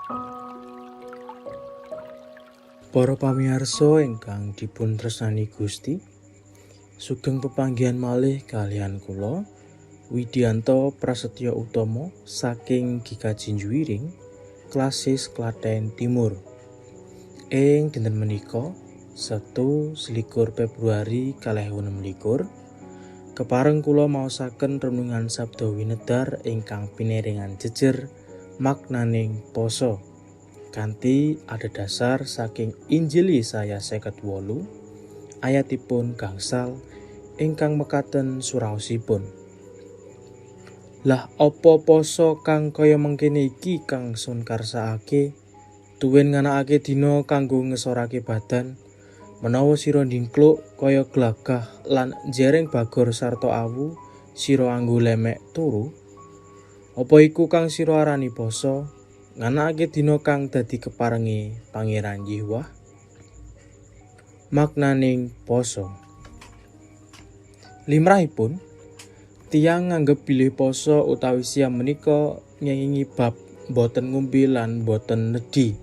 Para pamirsa ingkang dipun tresnani Gusti, sugeng pepanggihan malih kaliyan kula Widianto Prasetyo Utomo saking GKJ Juwiring, Klasis Klaten Timur. Ing dinten menika, Setu 21 Februari 2026, kepareng kula maosaken renungan Sabda Winedar ingkang pineringan jejer maknaning poso kanthi adhedhasar saking Injil Yesaya 58 ayatipun gangsal ingkang mekaten suraosipun. Lah apa poso kang kaya mengkene iki kang sun karsakake tuwin nganakake dina kanggo ngesorake badan, menawa sira ndingkluk kaya glagah lan jereng bagor sarta awu sira anggo lemek turu? Apa iku kang sira arani poso, nganakake dina kang dadi keparenge Pangeran Yehuwah? Maknaning poso. Limrahipun tiyang nganggep bilih poso utawi siam menika ngengingi bab boten ngombe lan boten nedhi.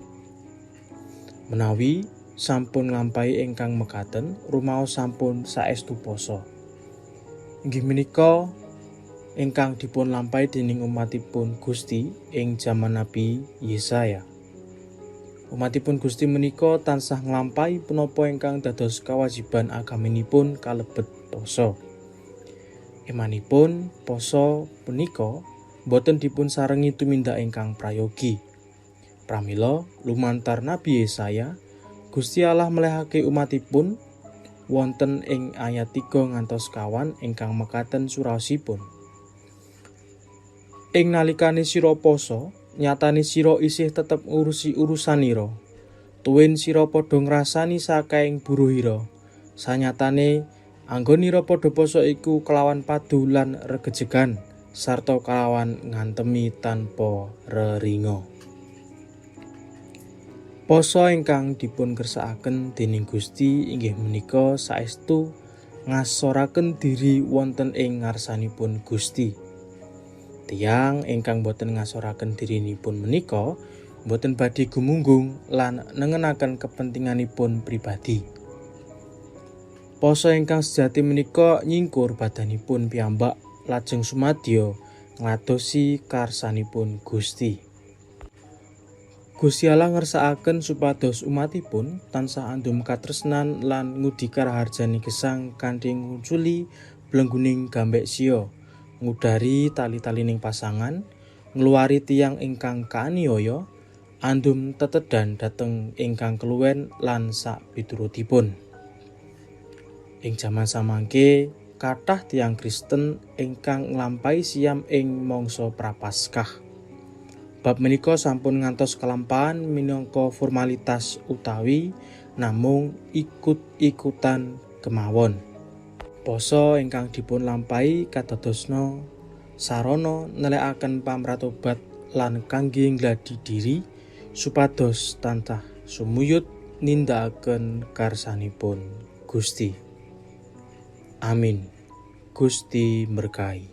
Menawi sampun nglampahi ingkang mekaten, rumaos sampun saestu poso. Inggih menika ingkang dipun lampahi dening umatipun Gusti ing jaman Nabi Yesaya. Umatipun Gusti menika tansah nglampahi punapa ingkang dados kawajiban agaminipun kalebet poso. Emanipun poso punika boten dipun sarengi tumindak ingkang prayogi. Pramila lumantar Nabi Yesaya, Gusti Allah melehake umatipun wonten ing ayat 3 ngantos kawan ingkang mekaten suraosipun. Ing nalikane sira poso, nyatane sira isih tetep ngurusi urusanira. Tuwin sira padha ngrasani sakaing buruhira. Sanyatane anggonira padha poso iku kelawan padu lan regejegan sarta kelawan ngantemi tanpa reringa. Poso ingkang dipun kersakaken dening Gusti inggih menika saestu ngasoraken diri wonten ing ngarsanipun Gusti. Tiyang ingkang boten ngasoraken dirinipun menika boten badhe gumunggung lan nengenaken kepentinganipun pribadi. Poso ingkang sejati menika nyingkur badanipun piyambak lajeng sumadyo ngladosi karsanipun Gusti. Gusti Allah ngersakaken supados umatipun tansah andum katresnan lan ngudi karaharjane gesang kanthi ngunculi blengguning gambek sia, ngudari tali-talining pasangan, ngluwari tiyang ingkang kaaniaya, andum tetedan dhateng ingkang keluwen lan sak piturutipun. Ing jaman samangke kathah tiyang Kristen ingkang nglampahi siam ing mangsa Prapaskah. Bab menika sampun ngantos kalampahan minangka formalitas utawi namung ikut-ikutan kemawon. Poso ingkang dipun lampahi kadadosna sarana nelekaken pamratobat lan kangge ngladi diri supados tansah sumuyut nindakaken karsanipun Gusti. Amin. Gusti berkahi.